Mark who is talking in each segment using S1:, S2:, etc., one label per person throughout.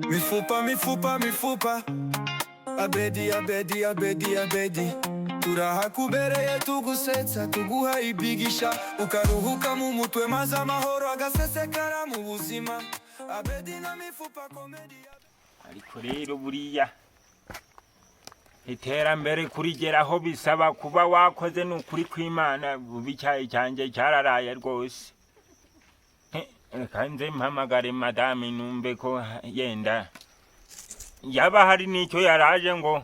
S1: Mifupa, mifupa, mifupa. Abedi, Abedi, Abedi, Abedi. Turahakubereye tugusetsa, tuguha ibigisha, ukaruhuka mu mutwe maze amahoro agasesekara mu buzima. Abedi na Mifupa Comedy.
S2: Ariko rero buriya iterambere kurigeraho bisaba kuba wakoze. Ni ukuri kw'Imana, buba icyayi cyanjye cyararaye rwose. Reka nze mpamagare madame, numve ko yenda yaba hari n'icyo yaraje ngo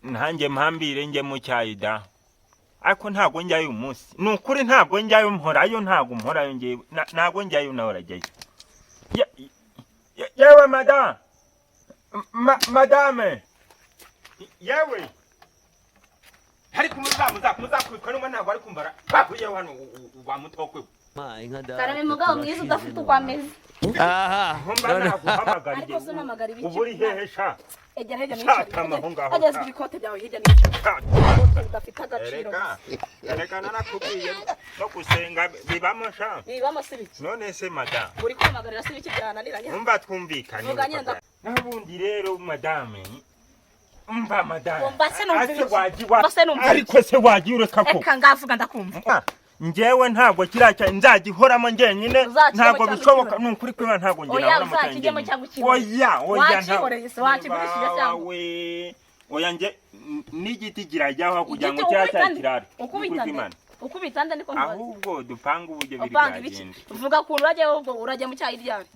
S2: ntanjye mpambire njye mu cyayi da. Ariko ntabwo njyayo uyu munsi, ni ukuri ntabwo njyayo. Mporayo, ntabwo mporayo ngewe. Ntabwo njyayo, nawe urajyayo. Yewe madame, madame, yewe, ariko muzakubitwa n'umwe ntabwo ari kumva bakuyeho hano wa mutokwe.
S3: Karame, mugabo mwiza udafite uko ameze.
S4: Aha.
S2: Nkumva naguhamagariye.
S3: Ariko se umpamagara ibiki?
S2: Ubu uri hehe sha?
S3: Egera hirya.
S2: Shatama aho ngaho.
S3: Ageza ibikote byawe hirya nicare. Ikote udafite agaciro.
S2: Erega erega narakubwiye, no gusenga bibamo sha.
S3: Bibamo si biki?
S2: None se madame,
S3: Uri kwihamagarira si biki byananiranye?
S2: Umva, twumvikane.
S3: Vuga nyine.
S2: Naho ubundi rero madame, umva madame.
S3: Umva se numva
S2: Ase
S3: ibiki?
S2: wagiye wa
S3: Umva se numva
S2: Ariko se wagiye ureka ko
S3: Reka, ngavuga ndakumva.
S2: Ah, njyewe ntabwo kiriya cya nzagihoramo njyenyine.
S3: Uzakijyemo
S2: Ntabwo
S3: cyangwa
S2: bishoboka.
S3: ukibone?
S2: Ni ukuri kwiba ntabwo njye
S3: Oya,
S2: nahora mu cyayi
S3: uzakijyemo
S2: njyenyine.
S3: cyangwa ukibone?
S2: Oya, oya.
S3: Wakihoreye se, wakigurishije cyangwa?
S2: We, oya, nge n'igiti kirajyaho kugira ngo
S3: Igiti
S2: kiriya
S3: ukubita
S2: cyayi
S3: nde?
S2: kirare. Ni ukuri
S3: Ukubita nde?
S2: kw'Imana.
S3: Ukubita nde? Niko nkubaza.
S2: Ahubwo dupanga uburyo biri
S3: Upanga ibiki?
S2: bwagende.
S3: Vuga ukuntu urajya, ahubwo urajya mu cyayi ryari?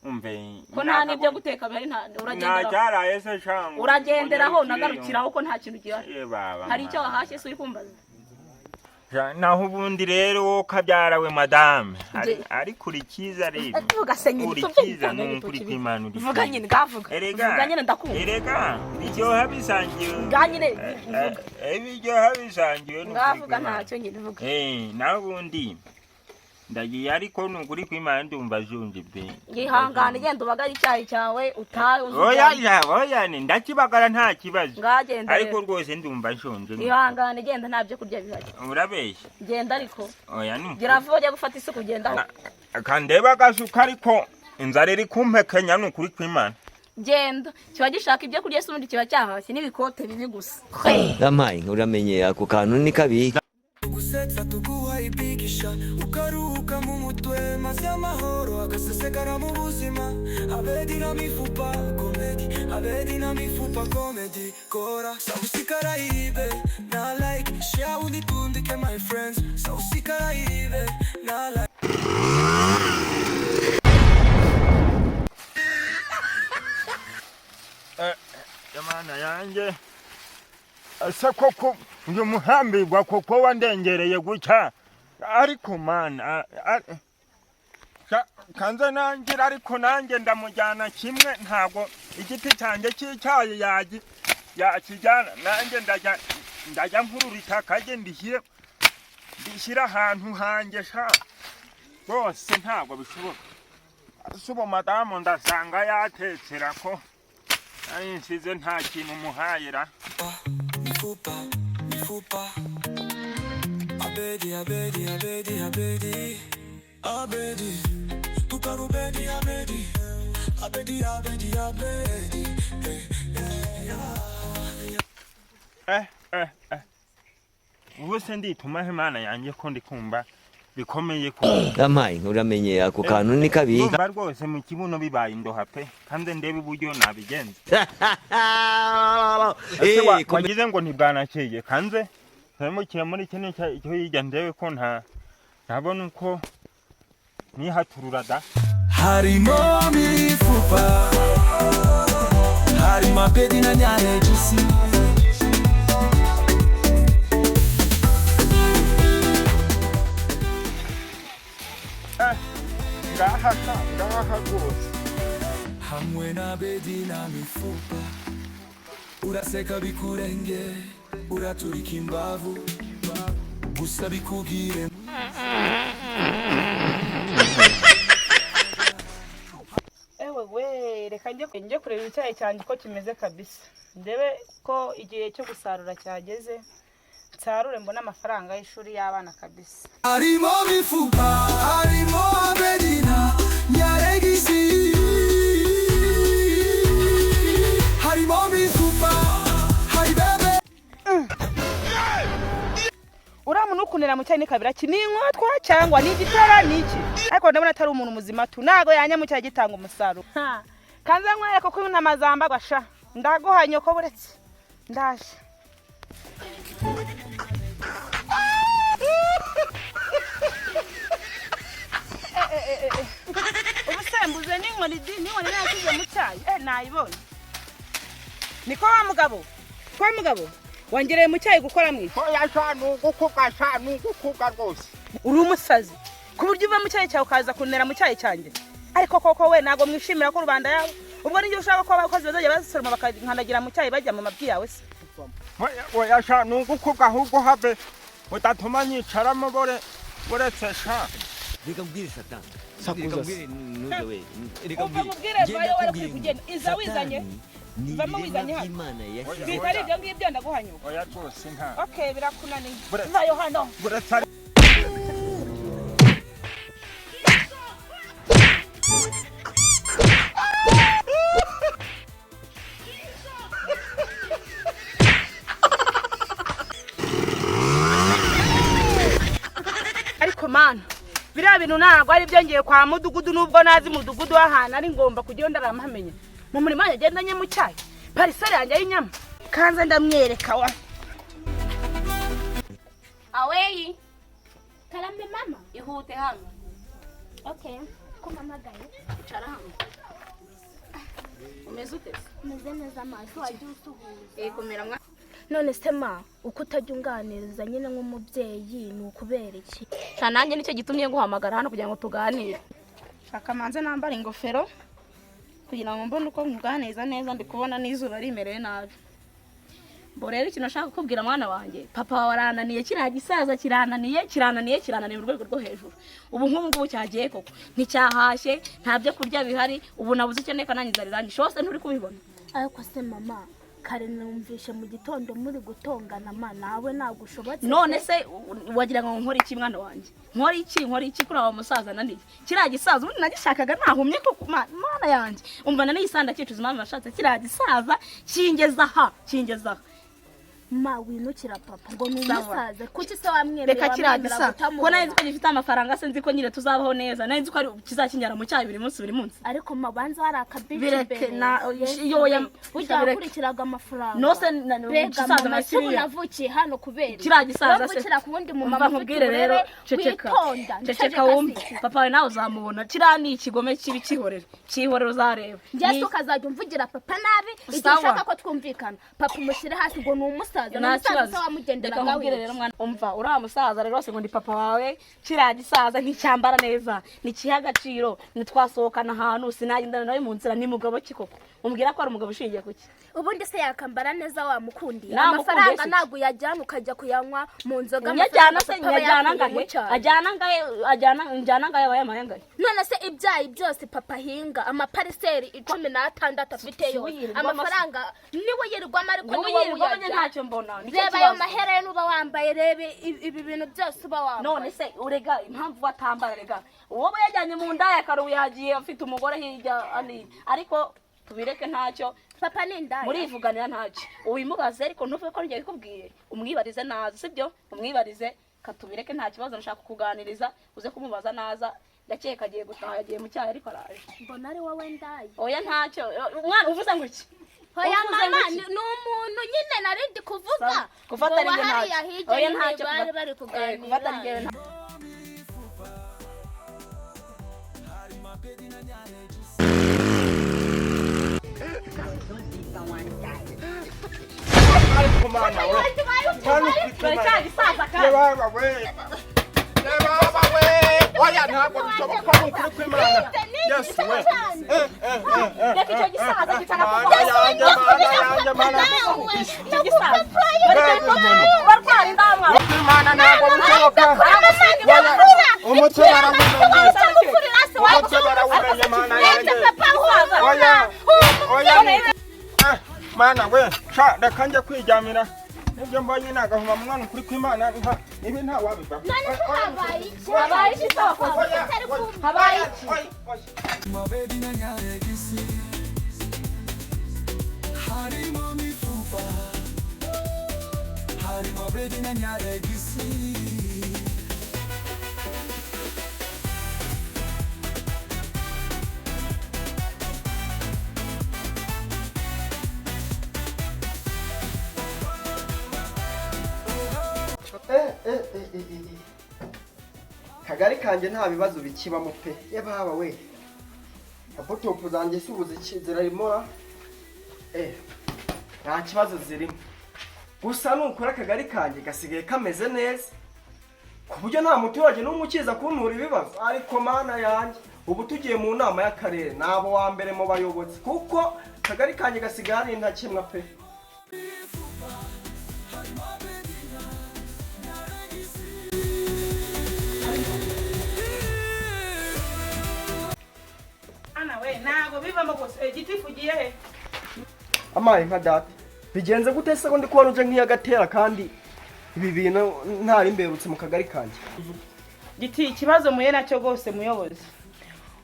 S2: Umve.
S3: Ko nta n'ibyo guteka bihari, nta
S2: Nta
S3: uragenderaho.
S2: cyaraye se shangu?
S3: Uragenderaho nagarukiraho ko nta kintu gihari.
S2: Ye baba.
S3: Hari icyo wahashye se uri kumbaza?
S2: Naho ubundi rero wowe kabyara we madame,
S3: Nje-
S2: ariko uri cyiza rero.
S3: Vuga se nyine.
S2: Uri
S3: Tubye.
S2: cyiza, ni ukuri kw'Imana uri
S3: Vuga
S2: cyiza.
S3: nyine, ngavuga.
S2: Erega
S3: Vuga nyine ndakumva.
S2: Erega biryoha bisangiwe.
S3: Nga nyine vuga.
S2: Biryoha bisangiwe, ni ukuri
S3: Ngavuga.
S2: kw'Imana.
S3: Ntacyo nyine, vuga.
S2: Naho ubundi ndagiye, ariko ni ukuri kw'Imana ndumva junje pe.
S3: Yihangane, genda ubagare icyayi cyawe utahe uze
S2: Oya.
S3: uryame.
S2: Ya, oya, ni ndakibagara nta kibazo.
S3: Ngagenda
S2: Ariko
S3: rero.
S2: rwose ndumva nshonje.
S3: Ihangane, genda, nta byo kurya bihari.
S2: Urabeshya.
S3: Genda ariko.
S2: Oya, ni
S3: Gira vuba ujya gufata isuku, genda aho.
S2: Kandeba agasuka, ariko inzara iri kumpekenya, ni ukuri kw'Imana.
S3: Genda, kiba gishaka ibyo kurya se ubundi kiba cyahashye n'ibikote bibi gusa.
S4: Yampaye, uramenye ako kantu ni kabi.
S1: Tugusetsa, tuguha ibigisha, ukaruhuka mu mutwe maze amahoro agasesekara mu buzima. Abedi na Mifupa Comedy, Abedi na Mifupa Comedy. Kora subscribe na like, share, unitundike my friends. Subscribe na like.
S2: Jamana yanjye, ese koko uyu muhambirwa koko wandengereye gutya? Ariko mana, kanze nangira, ariko nanjye ndamujyana kimwe. Ntabwo igiti cyanjye cy'icyayi yakijyana. Nanjye ndajya nkurura itaka rye ndishyire ahantu hanjye sha. Rwose ntabwo bishoboka. Ese ubu madamu ndasanga yatekera ko ari nsize nta kintu muhayira?
S1: Mifupa, mifupa. Abedi, Abedi, Abedi, Abedi, Abedi. Tukarubedi, Abedi, Abedi, Abedi, Abedi. Eh, eh, yeah.
S2: Ubu se nditumaho Imana yanjye ko ndi kumva bikomeye ko
S4: Yampaye, uramenye ako kantu ni kabi.
S2: Ndumva rwose mu kibuno bibaye indoha pe. Kandi ndebe uburyo nabigenza. Ese wagize ngo ntibwanakeye? Kanze ntemukire muri kino cyo hirya, ndebe ko nta ntabona uko nihaturura da.
S1: Harimo mifupa, harimo Abedi na Nyaregisi.
S2: Ngaha sha, ngaha rwose.
S1: Hamwe na Abedi na Mifupa, uraseka bikurenge, uraturika imbavu gusa bikugire.
S5: Ewe we, reka njye kureba icyayi cyanjye uko kimeze kabisa, ndebe ko igihe cyo gusarura cyageze, nsarure mbone amafaranga y'ishuri y'abana kabisa.
S1: Harimo mifupa, harimo Abedi na Nyaregisi.
S5: Umuntu ukunira mu cyayi ni kabira ki? Ni inkotwa cyangwa ni igitara ni iki? Ariko ndabona atari umuntu muzima tu, ntago yanya mu cyayi gitanga umusaruro. Ha, kanze nkwereke ko intama zambarwa sha. Ndaguha nyoko buretse ndaje. Ubu se mbuze n'inkoni di, n'inkoni nayashyize mu cyayi. Nayibonye. Niko wa mugabo, kwa mugabo wangereye mu cyayi gukora mwiki?
S2: Oya sha, ni ugukuga sha, ni ugukuga rwose.
S5: Uri umusazi ku buryo uva mu cyayi cyawe ukaza kunera mu cyayi cyanjye. Ariko koko we ntabwo mwishimira ko rubanda yawe ubwo nijye ushaka ko abakozi bazajya basoroma bakankanagira mu cyayi bajya mu mabyi yawe se?
S2: Oya, oya sha, ni ugukuga ahubwo have udatuma nyicaramo bore buretse sha.
S4: Reka mbwire Satani.
S6: Sakuza
S4: Reka
S6: se.
S4: mbwire ntuze we. Reka
S5: Umva
S4: mbwire.
S5: mubwire
S4: Ngenda
S5: vayo wari
S4: kubwira
S5: kuri kugenda. Iza
S4: Satani
S5: wizanye.
S4: ni
S5: Vamo
S4: ibiremwa
S5: wizanye hano.
S4: by'Imana yashyizeho.
S5: Bitari ibyo ngibyo ndaguhanyuka.
S2: Oya rwose nta.
S5: Okay, birakunaniye.
S2: Buretse.
S5: Vayo hano.
S2: Buretse.
S5: Ariko mana, biriya bintu ntabwo ari byo. Ngiye kwa mudugudu, nubwo nazi mudugudu w'ahantu ari ngomba kujyayo ndaramuhamenya. Mu murima wanjye agendanye mu cyayi, pariseri yanjye y'inyama, kanze ndamwereka wa.
S3: Aweyi,
S7: Karambe mama.
S3: Ihute hano.
S7: Okay. Ko mpamagaye?
S3: Icara hano. Umeze ute se?
S7: Meze neza amaso wajya usuhuza.
S3: Eh, komera mwa.
S7: None se ma, uko utajya unganiriza nyine nk'umubyeyi ni ukubera iki?
S3: Sha nanjye nicyo gitumye nguhamagara hano kugira ngo tuganire.
S5: Shaka manze nambara ingofero kugira ngo mbone uko nkuganiriza neza, ndi kubona n'izuba rimereye nabi.
S3: Bo rero ikintu nashaka kukubwira mwana wanjye, papa wawe arananiye, kiriya gisaza kirananiye, kirananiye, kirananiye mu rwego rwo hejuru. Ubu nk'ubu ngubu cyagiye koko, nticyahashye, nta byo kurya bihari, ubu nabuze icyo nteka nanjye inzara iranyishe, hose nturi kubibona.
S7: Ariko se mama, kare numvishe mu gitondo muri gutongana ma, nawe ntabwo ushobotse.
S3: None se wagira ngo nkore iki mwana wanjye? Nkore iki, nkore iki kuri abo musaza naniye? Kiriya gisaza ubundi nagishakaga nahumye koko, mana yanjye. Umva na niyisanda cyicuza impamvu nashatse kiriya gisaza kingeza aha, kingeza aha.
S7: Ma winukira papa ngo ni
S3: Sawa.
S7: umusaza, kuki se wamwemera?
S3: Reka kiriya
S7: wamwemera
S3: gisa ko nari nzi
S7: kutamubona?
S3: ko gifite amafaranga, se nzi ko nyine tuzabaho neza, nari nzi ko ari kizakinyara mu cyayi buri munsi buri munsi.
S7: Ariko ma, banza hari akabici
S3: Bireke
S7: imbere.
S3: na-
S7: Yesu
S3: yoya,
S7: we, burya
S3: bireke.
S7: wakurikiraga amafaranga.
S3: Nose
S7: Mbega
S3: gisaza
S7: mama,
S3: na
S7: se ubu
S3: kiriya.
S7: navukiye hano kubera iki?
S3: Kiriya gisaza se.
S7: Wavukira ku wundi mumama
S3: Umva
S7: ufite
S3: nkubwire rero,
S7: uburere,
S3: ceceka.
S7: witonda.
S3: Ceceka
S7: Nceceka
S3: wumve.
S7: si.
S3: Papa wawe nawe uzamubona. Kiriya ni ikigome kibi, cyihorere. Cyihorere uzareba.
S7: Njye
S3: Ni-
S7: se ukazajya umvugira papa nabi igihe
S3: Sawa.
S7: ushaka ko twumvikana. Papa umushyire hasi ngo ni umusaza, ni
S3: Nta
S7: umusaza
S3: kibazo.
S7: se wamugenderaga
S3: Reka nkubwire
S7: wiki?
S3: rero mwana, umva uriya musaza rero rwose ngo ni papa wawe, kiriya gisaza nticyambara neza, ntikiha agaciro, ntitwasohokana ahantu, sinagendana nawe mu nzira, ni mugabo ki koko? Umbwira ko ari umugabo ushingiye kuki?
S7: Ubundi se yakambara neza wamukundiye?
S3: Namukundiye
S7: Amafaranga
S3: se.
S7: ntabwo uyajyana ukajya kuyanywa mu nzoga.
S3: Nyajyana se
S7: Amafaranga papa
S3: nyajyana
S7: yakuye mu
S3: ngahe?
S7: cyaro.
S3: Ajyana ngahe? Ajyana njyana ngahe wayampaye ngahe?
S7: None se ibyayi byose papa ahinga, amapariseri 16 afite
S3: Si
S7: yose,
S3: uyirirwamo se?
S7: amafaranga niwe yirirwamo, ariko
S3: Niwe
S7: niwe
S3: yirirwamo njye
S7: uyajyana.
S3: ntacyo mbona. Nicyo
S7: Reba ayo
S3: kibazo.
S7: maherena uba wambaye, rebe ibi bintu byose uba wambaye.
S3: None se urega impamvu watambara, rega uwo yajyanye mu ndaya kare, ubu yagiye afite umugore hirya ani, ariko tubireke ntacyo.
S7: Papa ni indaya.
S3: Murivuganira ntacyo, ubimubaze ariko ntuvuge ko njye bikubwiye, umwibarize naza, sibyo? Umwibarize katubireke nta kibazo, nshaka kukuganiriza uze kumubaza naza. Ndakeka agiye gutaha, yagiye mu cyayi ariko araje.
S7: Mbona ari wowe ndaya.
S3: Oya ntacyo umwana uvuze ngo iki?
S7: Hoya
S3: Uvuze ngo
S7: mama,
S3: iki?
S7: ni umuntu nyine nari ndi kuvuga.
S3: Sawa. Gufata
S7: Ngo
S3: ari njye
S7: hariya
S3: ntacyo.
S7: hirya
S3: Oya
S7: nyine
S3: ntacyo
S7: bari bari
S3: gufata ari njye
S7: kuganira.
S3: ntacyo.
S2: Ariko mana we. Mana ufite
S3: Dore
S2: Imana.
S3: cya gisaza kandi.
S2: Yebaba we. Yebaba we. Oya ntabwo bishoboka ni ukuri kw'Imana. Yesu we. Eh, eh, eh, eh.
S3: Reka icyo gisaza
S2: Mana
S3: kitanakuvaho.
S2: yanjye, mana yanjye, mana.
S3: Icyo gisaza.
S2: Mbega inkoni.
S3: Barwara indamwa.
S2: Imana ntabwo bishoboka. Oya, umutwe barawumenye. Umutwe barawumenye mana yanjye. Oya. Oya. Ah, mana we, sha reka njye kwiryamira. Nibyo mbonye nagahuma mu mwana ukuri kw'Imana nta ibi nta wabivaho.
S7: None se habaye iki?
S3: Habaye iki se wakoze?
S2: Oya,
S7: Utari kumva.
S3: Habaye iki?
S2: oya, oya.
S1: Mabedi na Nyaregisi harimo mifupa, harimo bedi na Nyaregisi.
S6: Kagari kanjye nta bibazo bikibamo pe. Yababa we, apotopu zanjye si ubu zirarimo. Nta kibazo zirimo. Gusa nukora akagari kanjye gasigaye kameze neza, ku buryo nta muturage n'umwe ukiza kuntura ibibazo. Ariko Mana yanjye, ubu tugiye mu nama y'akarere nabo wa mbere mu bayobozi, kuko akagari kanjye gasigaye ari intakemwa pe.
S5: Ana we, ntabwo bivamo gusa. Gitifu, ugiye he?
S6: Amaye nka data, bigenze gute se ko ndi kubona uje nk'iyagatera, kandi ibi bintu ntari mberutse mu kagari kanjye?
S5: Giti, ikibazo muye nacyo rwose, muyobozi,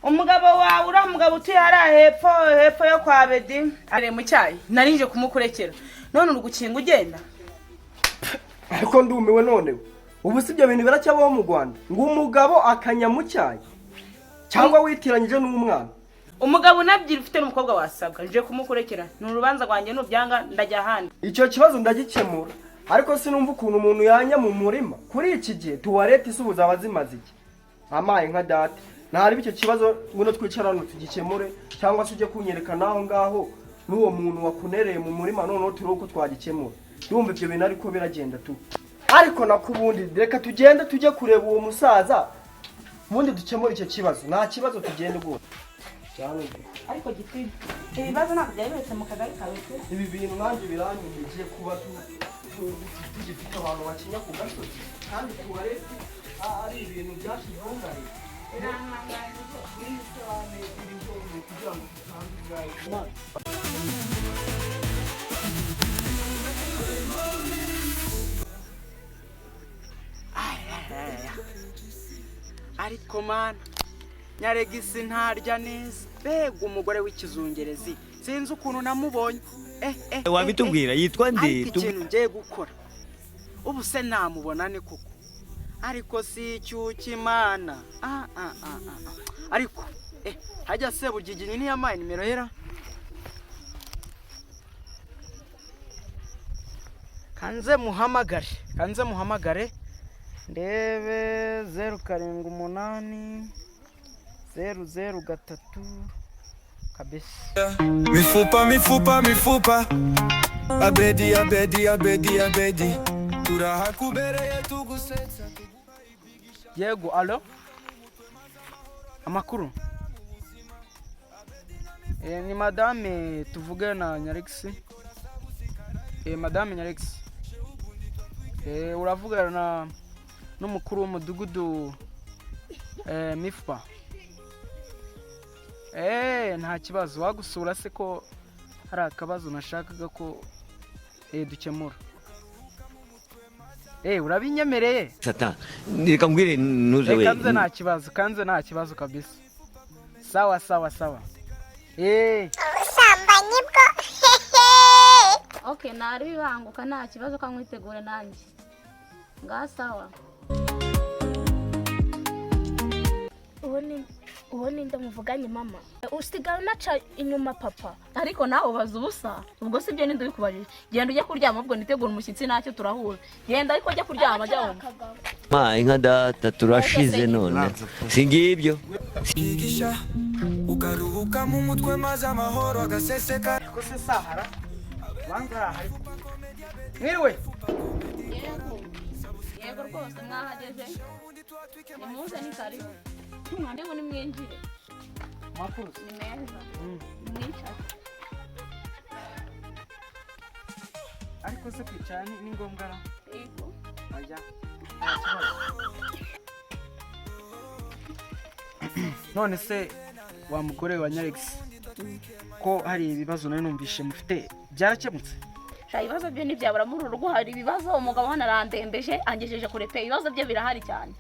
S5: umugabo wawe, uriya mugabo utuye hariya hepfo hepfo yo kwa Bedi, ari mu cyayi, narinje kumukurekera none uri gukinga ugenda.
S6: Ariko ndumiwe noneho. Ubu si ibyo bintu biracyabaho mu Rwanda, ngo umugabo akanya mu cyayi, cyangwa witiranyije n'umwana?
S5: Umugabo unabyira ufite n'umukobwa wasabwa, nje kumukurekera, ni urubanza rwanjye, nubyanga ndajya ahandi.
S6: Icyo kibazo ndagikemura, ariko sinumva ukuntu umuntu yanya mu murima kuri iki gihe. Tuwarete isi ubu zaba zimaze iki? Amaye nka data, ntareba icyo kibazo, ngwino twicarane tugikemure, cyangwa se ujye kunyereka n'aho ngaho n'uwo muntu wakunereye mu murima, noneho turebe uko twagikemura. Ndumva ibyo bintu ariko biragenda tu. Ariko nako ubundi reka tugende tujye kureba uwo musaza, ubundi dukemure icyo kibazo. Nta kibazo, tugende rwose.
S5: Ariko Giti, ibibazo ntabwo byari biretse mu kagari kawe pe.
S6: Ibi bintu nanjye biranyumije, kuba tugifite abantu bakinya ku gasozi kandi tuwarete ari ibintu byashyizweho na leta n'imisarane iriho kugira ngo tutandura.
S8: Ariko mana, nyaregisi ntarya neza. Mbega umugore w'ikizungerezi, sinzi ukuntu namubonye.
S4: Wabitubwira yitwa nde?
S8: Ariko ikintu ngiye gukora ubu se, namubona ni koko, ariko si icyuki Imana. Ah, ah, ah, ah, ah. Ariko hajya se burya ntiyamaye nimero yera. Kanze muhamagare, kanze muhamagare ndebe. 078003 kabisa.
S1: Mifupa, mifupa, mifupa. Abedi, Abedi, Abedi, Abedi, turahakubereye tugusetsa.
S8: Yego, alo, amakuru? Ni madame tuvuge na Nyaregisi. Madame Nyaregisi, uravugana na n'umukuru w'umudugudu, Mifupa. Nta kibazo, wagusura se ko hari akabazo nashakaga ko dukemura? Urabinyemereye?
S4: Satan, reka mbwire ntuze we.
S8: Reka nze, nta kibazo, kanze nta kibazo kabisa. Sawa sawa sawa.
S9: Ubusambanyi bwo.
S3: Okay, nari bibanguka, nta kibazo, kamwitegure nanjye ngaha. Sawa.
S7: Uwo ni uwo ninde muvuganye, mama? Usigaye unaca inyuma papa?
S3: Ariko nawe ubaza ubusa. Ubwo si byo, ninde ubikubajije? Genda ujye kuryama, ubwo nitegura umushyitsi, ntacyo turahura. Genda ariko ujye kuryama, jya wumva.
S4: Ma inka data, turashize none si ngibyo.
S1: Igisha ukaruhuka mu mutwe maze amahoro agaseseka.
S8: Ko se sahara banza arahari? Mwiriwe.
S3: Yego yego rwose, mwahageze, nimuze, ni karibu, karibu, nimwinjire.
S8: Makuru?
S3: Ni meza, nimwicare.
S8: Ariko se kwicara ni ngombwa ra?
S3: Yego.
S8: Oya, nta kibazo. None se wa mugore wa Nyaregisi, ko hari ibibazo nari numvishe mufite, byarakemutse?
S3: Sha, ibibazo byo ntibyabura muri uru rugo, hari ibibazo. Umugabo hano arandembeje, angejeje kure pe. Ibibazo bye birahari cyane.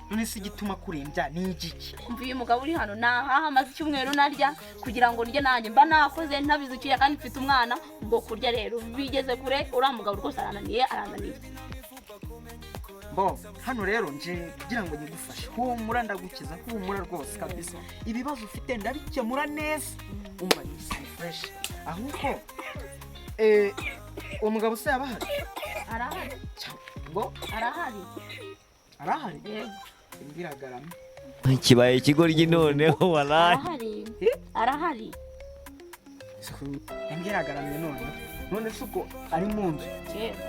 S8: None se igituma kurembya ni igiki?
S3: Umva, uyu mugabo uri hano nahaha, amaze icyumweru narya. Kugira ngo ndye nanjye mba nakoze ntabizukiye, kandi mfite umwana. Ubwo kurya rero bigeze kure. Uriya mugabo rwose arananiye, arananiye.
S8: Bo hano rero nje kugira ngo nyigufashe. Humura, ndagukiza, humura rwose kabisa. Ibibazo ufite ndabikemura neza, umva ni fresh. Ahubwo uwo mugabo se yaba ahari?
S3: Arahari.
S8: Ngo
S3: Arahari.
S8: Arahari?
S3: Yego.
S8: Imbwiragarama.
S4: Kibaye ikigoryi noneho walahi.
S3: Arahari. Arahari.
S8: Imbwiragaramye none. None se uko ari mu nzu?
S3: Yego.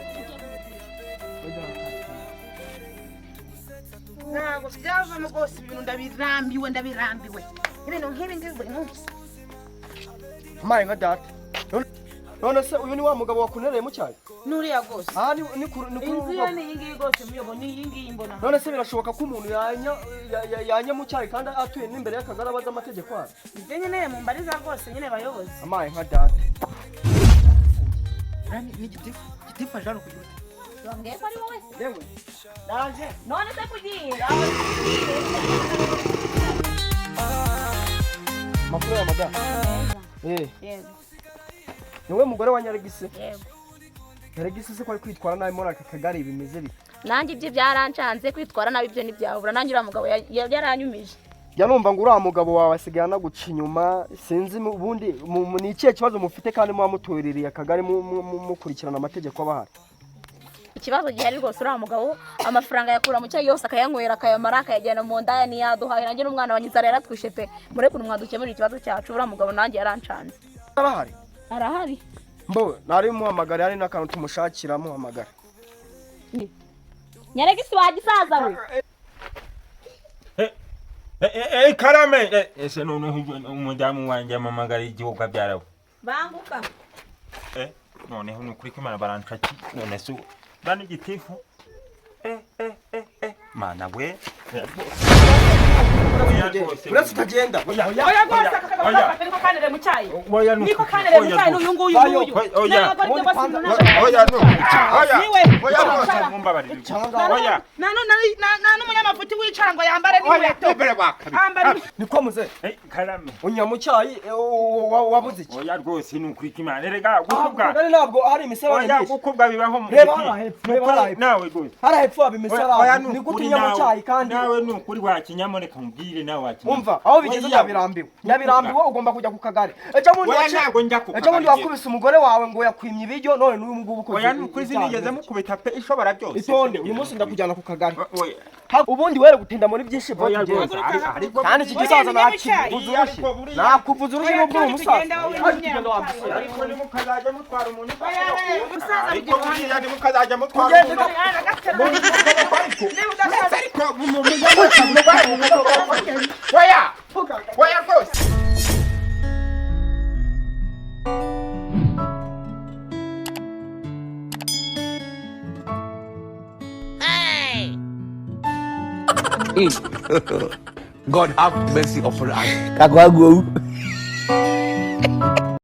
S5: Ntabwo byavamo rwose, ibintu ndabirambiwe, ndabirambiwe, ibintu nk'ibi ngibi buri munsi.
S6: Amaye nka data. None se uyu ni wa mugabo wakunereye mu cyayi?
S5: Nuriya rwose.
S6: Aha ni kuri
S5: Inzu ye ni iyi ngiyi rwose, muyobo, ni iyi ngiyi mbona.
S6: None se birashoboka ko umuntu yanya mu cyayi kandi atuye n'imbere y'akagari abaza amategeko ayo?
S5: Ibyo nyine mumbariza rwose nyine, bayobozi.
S6: Amaye nka data.
S8: Ni gitifu. Gitifu aje hano kugira ute?
S3: Wambwiye ko ari wowe se?
S8: Yewe. Ndaje.
S3: None se kugiye?
S6: Makuru ya madamu.
S3: Yego.
S6: Niwe mugore wa Nyaregisi?
S3: Yego.
S6: Nyaregisi se ko ari kwitwara nabi muri aka kagari, bimeze bite?
S3: Nanjye ibyo byarancanze, kwitwara nabi ibyo ntibyabura, nanjye uriya mugabo yaranyumije.
S6: Jya numva ngo uriya mugabo wawe asigaye anaguca inyuma, sinzi ubundi ni ikihe kibazo mufite kandi muba mutuririye akagari, mukurikirana amategeko aba ahari?
S3: Ikibazo gihari rwose, uriya mugabo amafaranga yakura mu cyayi yose akayanywera, akayamara, akayajyana mu ndaya, ntiyaduhaye. Nanjye n'umwana wanjye inzara yaratwishe pe. Mureke ukuntu mwadukemurira ikibazo cyacu, uriya mugabo nanjye yarancanze.
S6: Arahari?
S3: Arahari.
S6: Mbo nari muhamagara, hari n'akantu tumushakira, muhamagara.
S3: Nyaregisi wa gisaza we.
S2: Karame, ese noneho umudamu wanjye amamagara igihugu abyarawe?
S3: Banguka.
S2: Noneho ni ukuri kw'Imana baranshaki. None se ubu bana igitifu, mana we!
S6: Uretse utagenda.
S5: Oya rwose, aka kagabo kafata niko kanere mu cyayi.
S2: Oya, ni
S5: Niko kanere mu cyayi, n'uyu nguyu, n'uyu.
S2: Oya.
S5: Ntabwo ari byo rwose, umuntu
S2: Oya, no, oya.
S5: Niwe.
S2: Oya rwose, mumbabarire, oya.
S5: Nta n'umunyamafuti wicara ngo yambare
S2: Oya.
S5: n'inkweto.
S2: Nibere bakabi.
S5: Ambara.
S6: Niko muze.
S2: Karame.
S6: Unya mu cyayi, wabuze iki?
S2: Oya rwose, ni ukuri kw'Imana, erega gukubwa
S6: Akagari ntabwo hari imisarane
S2: Oya.
S6: myinshi.
S2: Gukubwa bibaho mu
S6: Reba
S2: giti.
S6: hariya hepfo, reba hariya hepfo.
S2: Nawe rwose.
S6: Hariya hepfo haba
S2: Oya,
S6: imisarane.
S2: ni
S6: Ni gute
S2: ukuri
S6: unya mu
S2: nawe.
S6: cyayi kandi?
S2: Nawe ni ukuri wakinyamureka nkubwire, nawe wakinyamureka.
S6: Umva aho bigeze.
S2: Oya.
S6: Nyabirambiwe, nyabirambiwe, ugomba kujya ku kagari. Ejo bundi
S2: Oya, ntabwo njya ku
S6: ejo bundi
S2: kagari.
S6: wakubise umugore wawe ngo yakwimye ibiryo, none n'uyu ngubu ukoze
S2: Oya, ni ukuri
S6: ibyaha.
S2: sinigeze mukubita pe, ishobora byose.
S6: Itonde, uyu munsi ndakujyana ku kagari.
S2: Oya.
S6: Ubundi were gutinda muri byinshi vuba.
S2: Oya
S6: Tugende.
S2: rwose, ariko
S6: Kandi iki gisaza
S5: Oya, ni
S6: nakivuza
S2: Oya,
S6: urushyi.
S2: ariko buriya-
S6: Nakuvuza urushyi
S5: Oya,
S6: n'ubwo uri
S5: kandi
S6: umusaza.
S5: tugenda wowe
S6: Ariko tugenda wa musore.
S2: Ariko nimukazajya mutwara umuntu.
S5: Oya, umusaza.
S2: Ariko buriya nimukazajya mutwara
S6: Tugende.
S2: umuntu.
S5: Niba udashaka.
S2: Ariko oya, oya rwose.
S9: God have mercy upon us.
S4: Kagwagu.